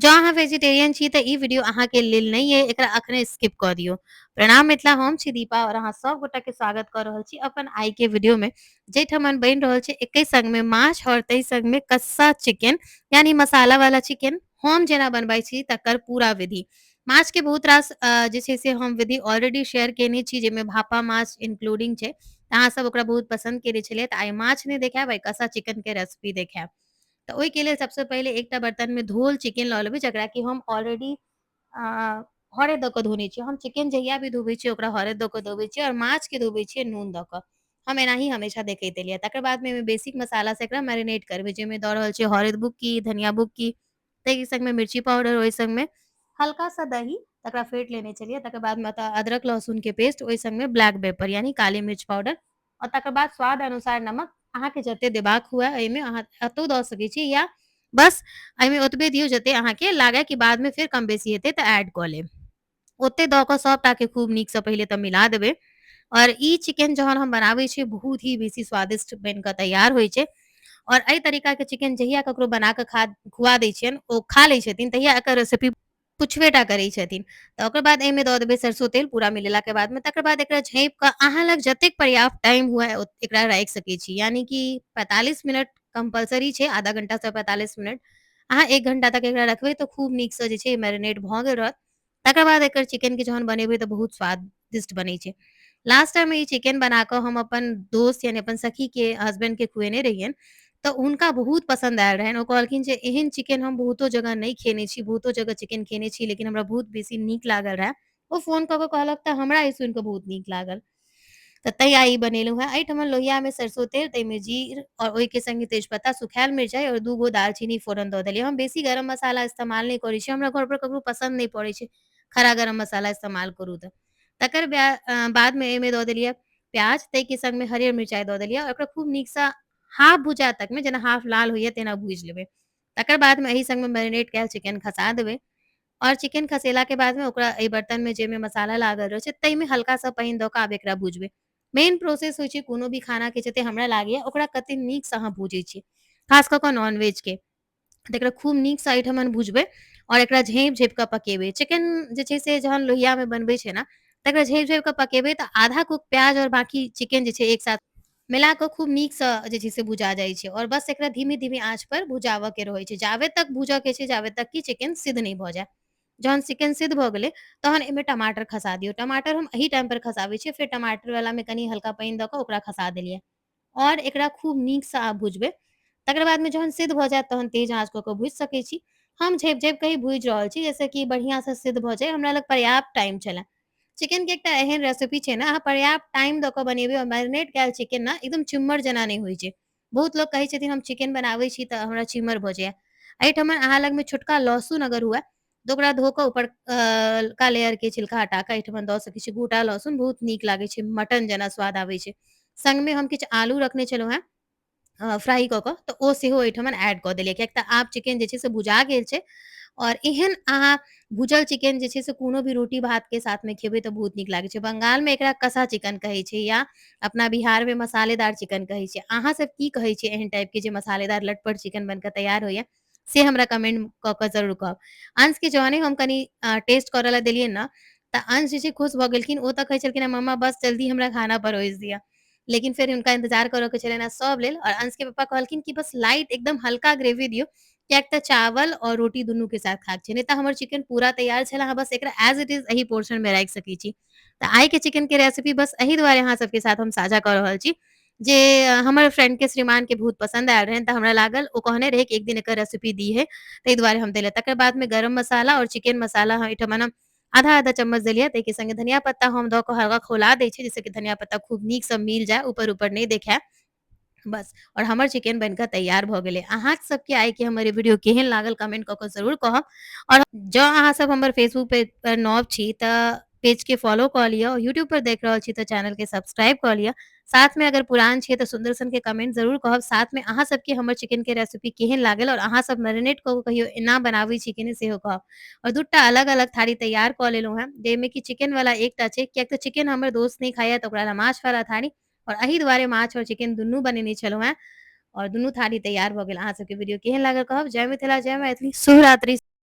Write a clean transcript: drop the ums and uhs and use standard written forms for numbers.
जँ अहाँ वेजिटेरियन छी तऽ ई वीडियो अहाँके लेल नहि अइ, एकरा अखने स्किप कऽ दियौ। प्रणाम मिथिला, हम छी दीपा और अहाँ सब गोटा के स्वागत कऽ रहल छी अपन आइ के वीडियो में, जाहिठाम बनि रहल छै एके संग में माछ और ताहि संग में कस्सा चिकन, यानी मसाला वाला चिकन। हम जेना बनबै छी तकर पूरा विधि। माछ के बहुत रास जे छै से हम विधि ऑलरेडी शेयर केने छी, जाहिमे भापा माछ इंक्लूडिंग छै, तऽ अहाँ सब ओकरा बहुत पसन्द केने छलियै। तऽ आइ माछ नहि देखायब, आइ कस्सा चिकन के रेसिपी देखायब। तऽ ओहिके लेल सबसँ पहिले एकटा बर्तन में धोल चिकन लऽ लेबै, जकरा कि हम ऑलरेडी हरैद दऽ कऽ धोने छियै। हम चिकन जहिया भी धोबै छियै ओकरा हरैद दऽ कऽ धोबै छियै और माछ के धोबै छियै नून दऽ कऽ। हम एनाही हमेशा देखैत एलियै। तकर बाद में एहिमे बेसिक मसाला से एकरा मैरिनेट करबै, जाहिमे दऽ रहल छियै हरैद बुक्की, धनिया बुक्की, ताहि संग में मिर्ची पाउडर, ओहि संग में हल्का सा दही, तकरा फेंट लेने छलियै। तकर बाद में ओतऽ अदरक लहसुन के पेस्ट, ओहि संग में ब्लैक पेपर यानी काली मिर्च पाउडर, और तकर बाद स्वाद अनुसार नमक। अहाँके जते देबाक हुए एहिमे अहाँ एतौ दऽ सकै छी, या बस एहिमे ओतबे दियौ जते अहाँके लागए कि बादमे फेर कम बेसी हेतै तऽ ऐड कऽ लेब। ओते दऽ कऽ सभटाके खूब नीकसँ पहिले तऽ मिला देबै। और ई चिकन जहन हम बनाबै छियै बहुत ही बेसी स्वादिष्ट बनि कऽ तैयार होइ छै। और एहि तरीकाके चिकन जहिया ककरो बना कऽ खुआ दै छियनि, ओ खा लै छथिन, तहिया एकर रेसिपी पुछबे टा करै छथिन। तऽ ओकर बाद एहिमे दऽ देबै सरसो तेल पूरा मिलेलाके बादमे। तकर बाद एकरा झाँपि कऽ अहाँ लग जतेक पर्याप्त टाइम हुए एकरा राखि सकै छी, यानी कि 45 मिनट कम्पलसरी छै, आधा घंटासँ 45 मिनट। अहाँ 1 घंटा तक एकरा रखबै तऽ खूब नीकसँ जे छै मैरिनेट भऽ गेल रहत। तकर बाद एकर चिकनके जहन बनेबै तऽ बहुत स्वादिष्ट बनै छै। लास्ट टाइम ई चिकन बना कऽ हम अपन दोस्त यानी अपन सखीके हस्बैंडके खुएने रहियनि, तऽ हुनका बहुत पसन्द आयल रहनि। ओ कहलखिन जे एहन चिकन हम बहुतो जगह नहि खेने छी, बहुतो जगह चिकन खेने छी, लेकिन हमरा बहुत बेसी नीक लागल रहए। ओ फोन कऽ कऽ कहलक तऽ हमरा ई सुनि कऽ बहुत नीक लागल, तऽ तहिया ई बनेलहुँ हेँ। एहिठमन लोहियामे सरसो तेल, ताहिमे जीर और ओहिके संगे तेजपत्ता, सुखायल मिरचाइ और 2 गो दालचीनी फोरन दऽ देलियै। हम बेसी गरम मसाला इस्तेमाल नहि करै छी, हमरा घर पर ककरो पसन्द नहि पड़ै छै खड़ा गरम मसाला इस्तेमाल करू तऽ। तकर बादमे एहिमे दऽ देलियै प्याज, ताहिके संगमे हरियर मिरचाइ दऽ देलियै और ओकरा खूब नीकसँ हाफ भुजा तकमे, जेना हाफ लाल होइए तेना भूजि लेबै। तकर बादमे एहि संगमे मैरिनेट कयल चिकन खसा देबै और चिकन खसेलाके बादमे ओकरा एहि बर्तनमे जाहिमे मसाला लागल रहै छै ताहिमे हल्का सा पानि दऽ कऽ आब एकरा भुजबै। मेन प्रोसेस होइ छै कोनो भी खानाके, जते हमरा लागैए ओकरा कते नीकसँ अहाँ भूजै छियै, खास कऽ कऽ नॉनवेजके। तऽ एकरा खूब नीकसँ एहिठमन भुजबै और एकरा झाँपि झाँपि कऽ पकेबै। चिकन जे छै से जहन लोहियामे बनबै छै ने, तकरा झाँपि झाँपि कऽ पकेबै तऽ आधा कुक प्याज और बाकी चिकन जे छै एक साथ मिला कऽ खूब नीकसँ जे छै से भुजा जाइ छै। और बस एकरा धीमे धीमे आँच पर भुजाबऽ के रहै छै, जाबे तक भूजऽ के छै जाबे तक कि चिकन सिद्ध नहि भऽ जाय। जहन चिकन सिद्ध भऽ गेलै तहन एहिमे टमाटर खसा दियौ। टमाटर हम एही टाइम पर खसाबै छियै। फेर टमाटर वालामे कनि हल्का पानि दऽ कऽ ओकरा खसा देलियै और एकरा खूब नीकसँ आब भुजबै। तकर बादमे जहन सिद्ध भऽ जायत तहन तेज आँच कऽ कऽ भूजि सकै छी। हम झाँपि झाँपि कऽ ही भूजि रहल छी, जाहिसँ कि बढ़िआँसँ सिद्ध भऽ जाय। हमरा लग पर्याप्त टाइम छलए। चिकन के एकटा एहन रेसिपी छै ने, अहाँ पर्याप्त टाइम दऽ कऽ बनेबै और मैरिनेट कयल चिकन ने एकदम चिम्मर जेना नहि होइ छै। बहुत लोक कहै छथिन हम चिकन बनाबै छी तऽ हमरा चिम्मर भऽ जाइए। एहिठमन अहाँ लगमे छोटका लहसुन अगर हुए तऽ ओकरा धो कऽ ऊपर का लेयर के छिलका हटा कऽ एहिठमन दऽ सकै छी। गोटा लहसुन बहुत नीक लागै छै, मटन जेना स्वाद आबै छै। संगमे हम किछु आलू रखने छलहुँ हेँ फ्राई कऽ कऽ, तऽ ओ सेहो एहिठमन ऐड कऽ देलियै, किएक तऽ आब चिकन जे छै से भुजा गेल छै। और एहन अहाँ भुजल चिकन जे छै से कोनो भी रोटी भात के साथमे खेबै तऽ बहुत नीक लागै छै। बंगालमे एकरा कसा चिकन कहै छै या अपना बिहारमे मसालेदार चिकन कहै छै। अहाँ सब की कहै छियै एहन टाइपके जे मसालेदार लटपट चिकन बनि कऽ तैयार होइया, से हमरा कमेंट कऽ कऽ जरूर कहब। अंशके जहने हम कनि टेस्ट करऽ लए देलियै ने तऽ अंश जे छै खुश भऽ गेलखिन। ओ तऽ कहै छलखिन मम्मा बस जल्दी हमरा खाना परोसि दिअ, लेकिन फेर हुनका इंतजार करऽ के छलनि सब लेल। और अंशके पप्पा कहलखिन कि बस लाइट एकदम हल्का ग्रेवी दियौ, किएक तऽ चावल और रोटी दुनू के साथ खाके छै, नहि तऽ हमर चिकन पूरा तैयार छल, अहाँ बस एकरा एज it is एही पोर्शन में राखि सकै छी। तऽ आइ के चिकन के रेसिपी बस एही दुआरे अहाँ सबके साथ हम साझा कऽ रहल छी, जे हमर फ्रेंड के श्रीमान के बहुत पसंद आयल रहनि, तऽ हमरा लागल ओ कहने रहै कि एक दिन एकर रेसिपी दी है, ताहि दुआरे हम देलियै। तकर बाद में गरम मसाला और चिकन मसाला हम एहिठमन आधा आधा चम्मच देलियै। ताहिके संगे धनिया पत्ता हम दऽ कऽ हल्का खौला दै छियै, जाहिसँ कि धनिया पत्ता खूब नीकसँ मिल जाय, ऊपर ऊपर नहि देखाय बस। और हमर चिकन बनि कऽ तैयार भऽ गेलै। अहाँ सबके आइ के हमर ई वीडियो केहन लागल कमेंट कऽ कऽ जरूर कहब। और जँ अहाँ सब हमर फेसबुक पेज पर नव छी तऽ पेज के फॉलो कऽ लिअ, यूट्यूब पर देख रहल छी तऽ चैनल के सब्सक्राइब कऽ लिअ। साथ में अगर पुरान छियै तऽ सुन्दर सन के कमेंट जरूर कहब। साथ में अहाँ सबके हमर चिकन के रेसिपी केहन लागल और अहाँ सब मैरिनेट कऽ कऽ कहियो एना बनाबै छी कि नहि सेहो कहब। और दूटा अलग अलग थारी तैयार कऽ लेलहुँ हेँ, जाहिमे कि चिकन वाला एकटा छै, किएक तऽ चिकन हमर दोस्त नहि खाइया तऽ ओकरा लए माछ वाला थारी, और एहि दुआरे माछ और चिकन दुनू बनेने छलहुँ हेँ और दुनू थारी तैयार भऽ गेल। अहाँ सबके वीडियो केहन लागल कहब। जय मिथिला, जय मैथिली, शुभरात्रि।